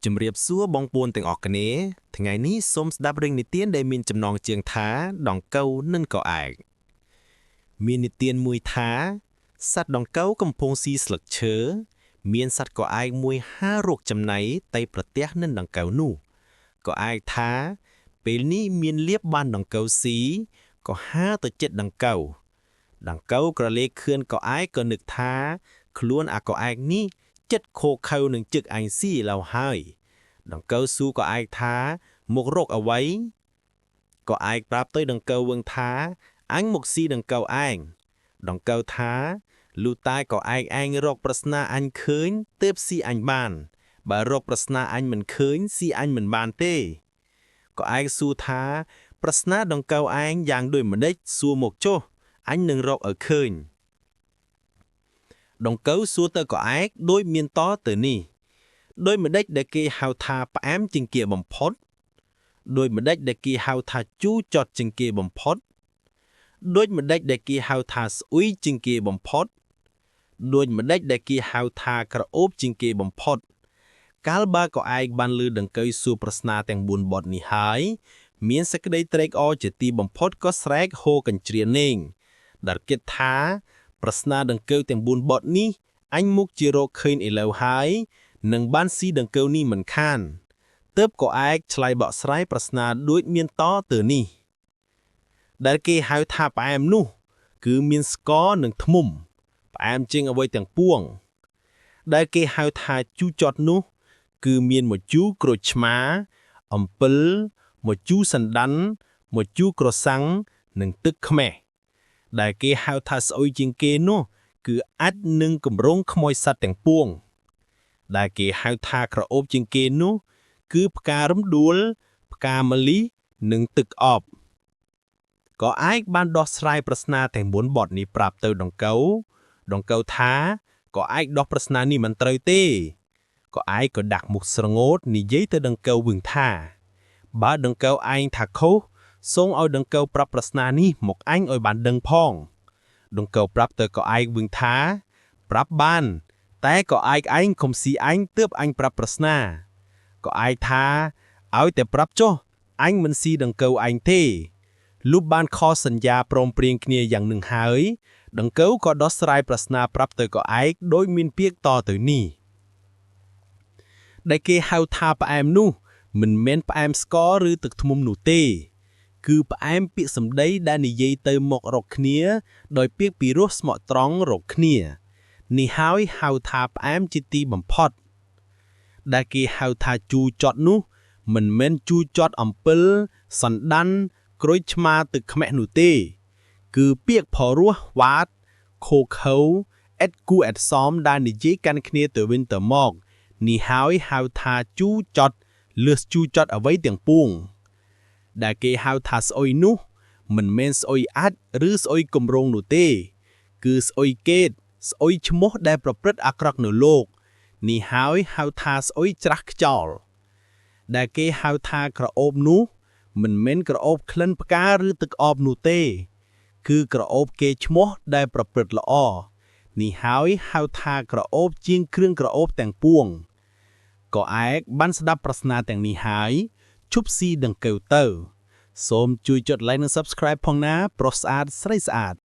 ជំរាបសួរបងប្អូនទាំងអស់គ្នាថ្ងៃនេះសូមស្ដាប់រឿងនិទានដែលមានចំណងជើងថាដង្កូវនិងកអែកមាននិទានមួយថាសត្វដង្កូវកំពុងស៊ីស្លឹកឈើមានសត្វកអែកមួយហើររកចំណីតែប្រទះនឹងដង្កូវនោះកអែកថាពេលនេះមានលៀបបានដង្កូវស៊ីក៏ហើរទៅចិត្តដង្កូវដង្កូវក្រឡេកខឿនកអែកក៏នឹកថាខ្លួនអាកអែកនេះចិត្តខោខៅនឹងជឹកអញស៊ីឡៅហើយ ដង្កូវសួរក៏ឯកថាមករកអ្វីក៏ឯកប្រាប់ទៅដង្កូវវឹងថាអញមកស៊ីដង្កូវឯងដង្កូវថាលុះតែក៏ឯកឯងរកប្រស្នាអញឃើញទើបស៊ីអញបាន បើរកប្រស្នាអញមិនឃើញស៊ីអញមិនបានទេក៏ឯកសួរថា ប្រស្នាដង្កូវឯងយ៉ាងដូចម្ដេចសួរមកចុះអញនឹងរកឲ្យឃើញដង្កូវសួរទៅក៏ឯកដូចមានតទៅនេះ ដោយម្ដេចដែលគេហៅថាផ្អែមជាងគេបំផុតដោយម្ដេចដែលគេហៅថាជូរចត់ជាងគេបំផុតដោយម្ដេចដែលគេហៅថាស្អុយជាងគេបំផុតដោយម្ដេចដែលគេហៅថាក្រអូបជាងគេបំផុតកាលបើក៏ឯងបានលឺដង្កូវសួរប្រស្នាទាំង4បទនេះហើយមានសេចក្តីត្រេកអរជាទីបំផុតក៏ស្រែកហូរកញ្ជ្រៀននេងដែលគិតថាប្រស្នាដង្កូវទាំង4បទនេះអញមុខជារកឃើញឥឡូវហើយ នឹងបានស៊ីដង្កូវនេះមិនខានទើបក៏ឯកឆ្លើយបកស្រាយប្រស្នាដូចមានតទៅនេះដែលគេហៅថាផ្អែមនោះ គឺមានស្ករនិងធ្មុំផ្អែមជាងអ្វីទាំងពួង ដែលគេហៅថាជូរចត់នោះ គឺមានម្ជូរក្រូចឆ្មាអំពិលម្ជូរសណ្ដាន់ម្ជូរក្រសាំងនិងទឹកខ្មេះដែលគេហៅថាស្អុយជាងគេនោះ គឺអាចនឹងកម្រងខ្មោចសត្វទាំងពួង ដែលគេហៅថាក្រអូបជាងគេនោះ គឺផ្ការំដួល ផ្កាម្លិះនិងទឹកអប់ក៏ឯកបានដោះស្រាយប្រស្នាទាំង4បទនេះប្រាប់ទៅដង្កូវដង្កូវថាក៏ឯកដោះប្រស្នានេះមិនត្រូវទេក៏ឯកក៏ដាក់មុខស្រងោតនិយាយទៅដង្កូវវិញថា បើដង្កូវឯងថាខុសសូមឲ្យដង្កូវប្រាប់ប្រស្នានេះមកអញឲ្យបានដឹងផង ដង្កូវប្រាប់ទៅក៏ឯកវិញថា ប្រាប់បាន តែក៏ឯកឯងកុំស៊ីអញទើបអញប្រាប់ប្រស្នាក៏ឯកថាឲ្យតែប្រាប់ចុះអញមិនស៊ីដង្កូវឯងទេលុះបានខសន្យាព្រមព្រៀងគ្នាយ៉ាងនឹងហើយដង្កូវក៏ដោះស្រាយប្រស្នាប្រាប់ទៅក៏ឯកដោយមានពាក្យតទៅនេះដែលគេហៅថាផ្អែមនោះ មិនមែនផ្អែមស្ករឬទឹកធ្មុំនោះទេ គឺផ្អែមពាក្យសម្ដីដែលនិយាយទៅមករកគ្នា ដោយពាក្យពីរោះស្មោះត្រង់រកគ្នា នេះហើយហៅថាផ្អែមជាទីបំផុត ដែលគេហៅថាជូរចត់នោះ មិនមែនជូរចត់អំពិលសណ្ដាន់ក្រូចឆ្មាទឹកខ្មេះនោះទេ គឺពាក្យផរោះវ៉ាតខូខើអិតគូអិតសមដែលនិយាយកាន់គ្នាទៅវិញទៅមកនេះហើយហៅថាជូរចត់លើសជូរចត់អ្វីទាំងពួង ដែលគេហៅថាស្អុយនោះ មិនមែនស្អុយអាចឬស្អុយគម្រោងនោះទេ គឺស្អុយកេតស្អុយឈ្មោះដែលប្រព្រឹត្តអាក្រក់នៅលោក នេះហើយហៅថាស្អុយច្រាស់ខ្យល់ដែលគេហៅថាក្រអូបនោះ មិនមែនក្រអូបក្លិនផ្កាឬទឹកអប់នោះទេ គឺក្រអូបគេឈ្មោះដែលប្រព្រឹត្តល្អនេះហើយហៅថាក្រអូបជាងគ្រឿងក្រអូបទាំងពួងក៏ឯកបានស្ដាប់ប្រស្នាទាំងនេះហើយឈប់ស៊ីដង្កូវទៅ សូមជួយចុច like និង Subscribe ផងណាប្រុសស្អាតស្រីស្អាត។